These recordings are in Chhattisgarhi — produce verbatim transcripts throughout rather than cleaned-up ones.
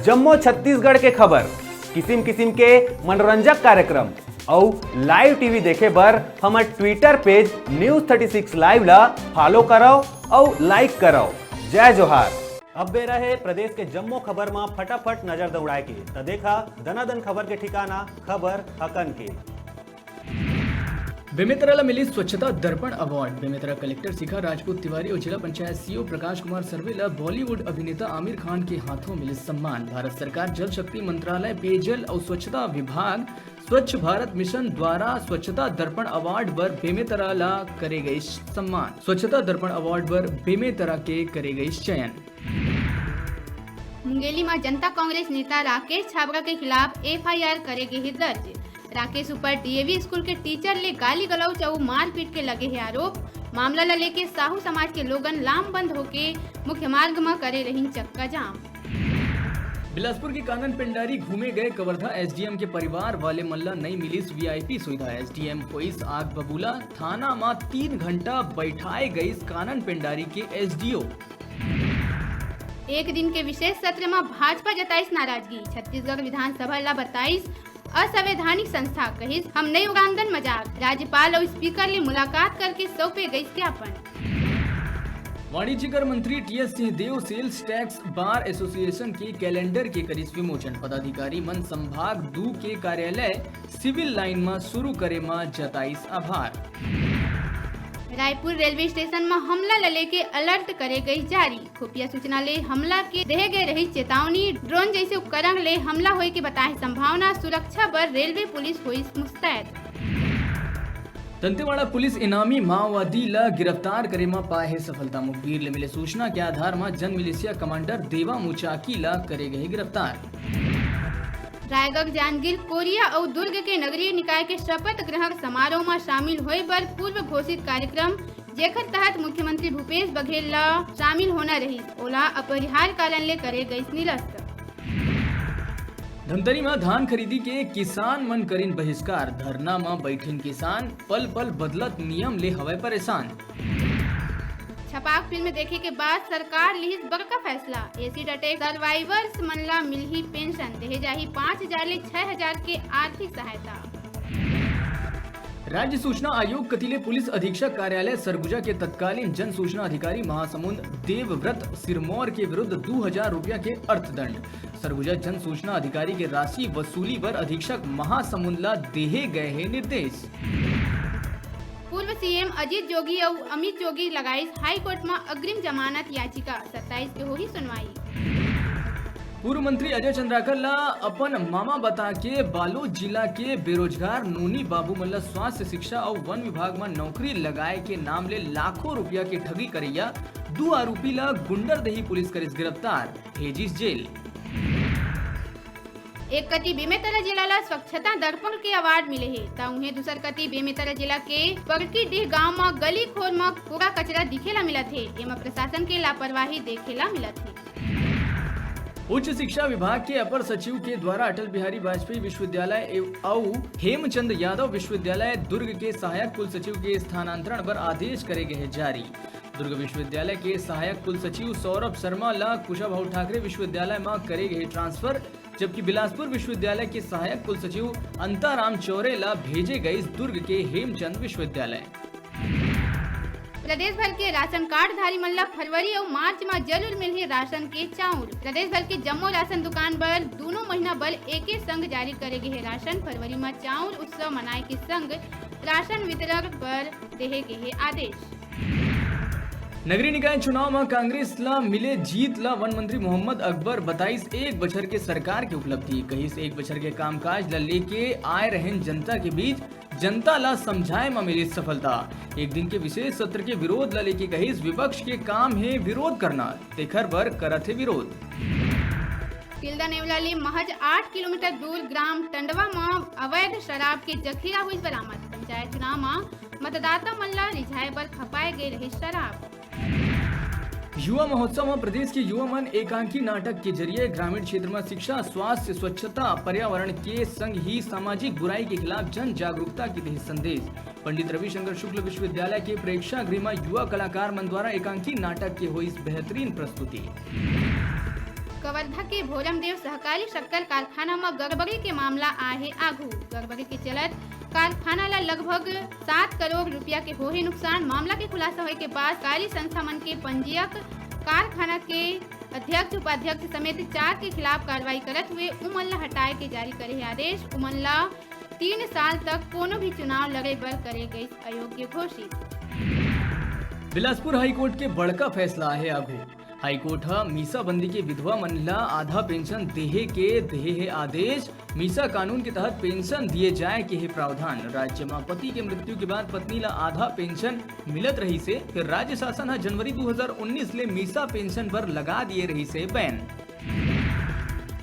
जम्मो छत्तीसगढ़ के खबर, किसिम किसिम के मनोरंजक कार्यक्रम अउ live T V देखे बर हमर Twitter page News thirty six Live ला follow करव अउ like करव। जय जोहार। अब बेरा हे प्रदेश के जम्मो खबर म फटाफट नजर दौड़ाए के, त देखा दनादन खबर के ठिकाना, खबर हकन के। बेमेतरा ला मिलिस स्वच्छता दर्पण अवार्ड। बेमेतरा कलेक्टर शिखा राजपूत तिवारी अउ जिला पंचायत सीईओ प्रकाश कुमार सर्वे ला बॉलीवुड अभिनेता आमिर खान के हाथों मिलिस सम्मान। भारत सरकार जल शक्ति मंत्रालय, पेयजल अउ स्वच्छता विभाग स्वच्छ भारत मिशन द्वारा स्वच्छता दर्पण अवार्ड बर बेमेतरा ला करे गइस सम्मान। स्वच्छता दर्पण अवार्ड बर बेमेतरा के करे गइस चयन। मुंगेली म जनता कांग्रेस नेता राकेश छाबड़ा के खिलाफ F I R करे गे हे दर्ज। राकेश ऊपर D A V स्कूल के टीचर ले गाली गलौज अउ मारपीट के लगे हे आरोप। मामला ल लेके साहू समाज के लोगन लामबंद होके मुख्य मार्ग म करे रहिन चक्का जाम। बिलासपुर के कानन पेंडारी घूमे गए कवर्धा S D M के परिवार वाले मन ल नई मिलिस V I P सुविधा। S D M होइस आग बबूला, थाना म तीन घंटा बैठाए गइस कानन पेंडारी के S D O। एक दिन के विशेष सत्र म भाजपा जताइस नाराजगी, छत्तीसगढ़ विधानसभा ला बताइस असंवैधानिक संस्था, कहिस, "हम नइ उड़ान दन मजाक।" राज्यपाल अउ स्पीकर ले मुलाकात करके सौंपे गइस ज्ञापन। वाणिज्य कर मंत्री T S Singhdeo sales tax bar association के कैलेंडर के करिस विमोचन। पदाधिकारी मन संभाग दू के कार्यालय सिविल लाइन म शुरू करे म जताइस आभार। रायपुर रेलवे स्टेशन म हमला ल लेके अलर्ट करे गइस जारी। खुफिया सूचना ले हमला के देहे गए रहिस चेतावनी। ड्रोन जइसे उपकरण ले हमला होए के बताए संभावना। सुरक्षा बर रेलवे पुलिस होइस मुस्तैद। दंतेवाड़ा पुलिस इनामी माओवादी ल गिरफ्तार करे म पाए हे सफलता। मुखबिर ले मिले सूचना के आधार म जन मिलिशिया कमांडर देवा मुचाकी ल करे गए गिरफ्तार। रायगढ़, जांजगीर, कोरिया अउ दुर्ग के नगरीय निकाय के शपथ ग्रहण समारोह म शामिल होए बर पूर्व घोषित कार्यक्रम, जेखर तहत मुख्यमंत्री भूपेश बघेल ल शामिल होना रहिस, ओला अपरिहार्य कारण ले करे गइस निरस्त। धमतरी म धान खरीदी के किसान मन करिन बहिष्कार, धरना म बैठिन किसान, पल पल बदलत नियम ले हवय परेशान। छपाक फिल्म देखे के बाद सरकार लिहिस बड़का फैसला, एसिड अटैक सर्वाइवर्स मन ला मिलही पेंशन, देहे जाही पाँच हजार ले छह हजार के आर्थिक सहायता। राज्य सूचना आयोग कति ले पुलिस अधीक्षक कार्यालय सरगुजा के तत्कालीन जन सूचना अधिकारी महासमुंद देवव्रत सिरमौर के विरुद्ध दू हजार रुपया के अर्थदंड। सरगुजा जन सूचना अधिकारी के राशि वसूली बर अधीक्षक महासमुंद ला देहे गए हे निर्देश। पूर्व C M अजीत जोगी अउ अमित जोगी लगाइस हाईकोर्ट म अग्रिम जमानत याचिका, सत्ताईस के होही सुनवाई। पूर्व मंत्री अजय चंद्राकर ला अपन मामा बता के बालोद जिला के बेरोजगार नोनी बाबू मन ला स्वास्थ्य, शिक्षा अउ वन विभाग म नौकरी लगाए के नाम ले लाखों रुपया के ठगी करैया दू आरोपी ला गुंडरदेही पुलिस करिस गिरफ्तार, भेजिस जेल। एक कति बेमेतरा जिला ला स्वच्छता दर्पण के अवार्ड मिले हे, त उहें दूसर कति बेमेतरा जिला के पड़कीडीह गांव म गली खोर म कूड़ा कचरा दिखे ला मिलत हे। एमा प्रशासन के लापरवाही देखे ला मिलत हे। उच्च शिक्षा विभाग के अपर सचिव के द्वारा अटल बिहारी वाजपेयी विश्वविद्यालय एव-, अउ हेमचंद यादव विश्वविद्यालय दुर्ग के सहायक कुल सचिव के स्थानांतरण बर आदेश करे गए हे जारी। दुर्ग विश्वविद्यालय के सहायक कुल सचिव सौरभ शर्मा ला कुशाभाऊ ठाकरे विश्वविद्यालय म करे गए ट्रांसफर, जबकि बिलासपुर विश्वविद्यालय के सहायक कुल सचिव अंताराम चौरे ला भेजे गइस दुर्ग के हेमचंद विश्वविद्यालय। प्रदेश भर के राशन कार्ड धारी मन ला फरवरी अउ मार्च म जरूर मिलही राशन के चाउर। प्रदेश भर के जम्मो राशन दुकान बर दूनों महीना बर एके संग जारी करे गे हे राशन। फरवरी म चाउर उत्सव मनाए के संग राशन वितरण बर देहे गे हे आदेश। नगरीय निकाय चुनाव म कांग्रेस ला मिले जीत ला वन मंत्री मोहम्मद अकबर बताइस एक बछर के सरकार के उपलब्धि। कहिस एक बछर के कामकाज ला लेके आए रहेन जनता के बीच, जनता ला समझाए म मिलिस सफलता। एक दिन के विशेष सत्र के विरोध ला लेके कहिस विपक्ष के काम हे विरोध करना, तेखर बर करत हे विरोध। तिल्दा नेवला ले महज आठ किलोमीटर दूर ग्राम टंडवा म अवैध शराब के जखीरा हुई बरामद। पंचायत चुनाव म मतदाता मन ला रिझाए बर खपाए गे रहिस शराब। युवा महोत्सव म प्रदेश के युवा मन एकांकी नाटक के जरिए ग्रामीण क्षेत्र म शिक्षा, स्वास्थ्य, स्वच्छता, पर्यावरण के संग ही सामाजिक बुराई के खिलाफ जन जागरूकता के देहे संदेश। पंडित रविशंकर शुक्ल विश्वविद्यालय के प्रेक्षागृह म युवा कलाकार मन द्वारा एकांकी नाटक के होइस बेहतरीन प्रस्तुति। कवर्धा के भोरमदेव सहकारी शक्कर कारखाना म गड़बड़ी के मामला आए हे आघू। गड़बड़ी के चलत कारखाना ल लगभग सात करोड़ रुपया के होहे नुकसान। मामला के खुलासा होए के बाद सहकारी संस्था मन के पंजीयक कारखाना के अध्यक्ष, उपाध्यक्ष समेत चार के खिलाफ कार्रवाई करत हुए उमन ल हटाए के जारी करे हे आदेश। उमन ल तीन साल तक कोनो भी चुनाव लड़े बर करे गइस अयोग्य घोषित। बिलासपुर हाईकोर्ट के बड़का फैसला आहे आघू। हाईकोर्ट ह मीसाबंदी के विधवा मन ला आधा पेंशन देहे के देहे हे आदेश। मीसा कानून के तहत पेंशन दिए जाए के हे प्रावधान। राज्य म पति के मृत्यु के बाद पत्नी ला आधा पेंशन मिलत रहिस हे, फेर राज्य शासन ह जनवरी दू हजार उन्नीस ले मीसा पेंशन बर लगा दिए रहिस हे बैन।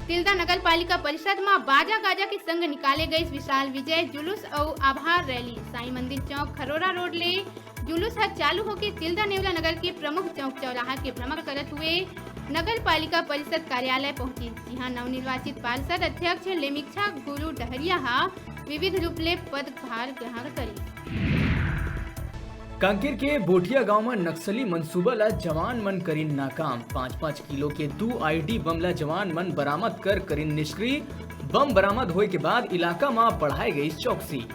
तिल्दा नगर पालिका परिषद म बाजा गाजा के संग निकाले गइस विशाल विजय जुलूस अउ आभार रैली। साईं मंदिर चौक खरोरा रोड ले जुलूस ह चालू होके तिल्दा नेवला नगर के प्रमुख चौक चौराहा के भ्रमण करत हुए नगर पालिका परिषद कार्यालय पहुंचिस, जिहां नवनिर्वाचित पार्षद अध्यक्ष लेमिक्षा गुरु डहरिया ह विविध रूप ले पदभार ग्रहण करिस। कांकेर के बोठिया गांव म नक्सली मंसूबा ल जवान मन करिन नाकाम। पाँच पाँच किलो के दू आईडी बम ल जवान मन बरामद कर करिन निष्क्रिय। बम बरामद होए के बाद इलाका म बढ़ाए गई चौकसी।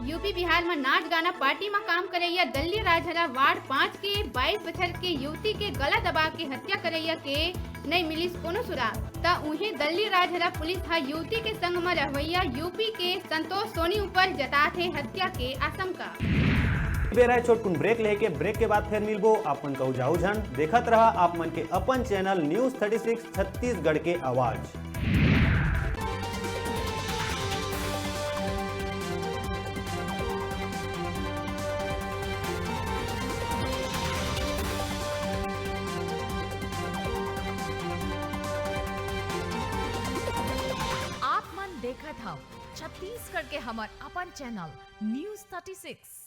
यूपी बिहार म नाच गाना पार्टी म काम करैया दल्ली राजहरा वार्ड पाँच के बाईस बछर के युवती के गला दबा के हत्या करैया के नइ मिलिस कोनो सुराग। त उहें दल्ली राजहरा पुलिस ह युवती के संग म रहवइया यूपी के संतोष सोनी ऊपर जतात हे हत्या के आशंका। बेरा हे छोटकुन ब्रेक लेके, ब्रेक के बाद फेर मिलबो। आप मन कहू जाहू झन, देखत रहा आप मन के अपन channel news thirty six Chhattisgarh के आवाज। आप मन देखत हव छत्तीसगढ़ के हमर अपन चैनल न्यूज़ थर्टी सिक्स।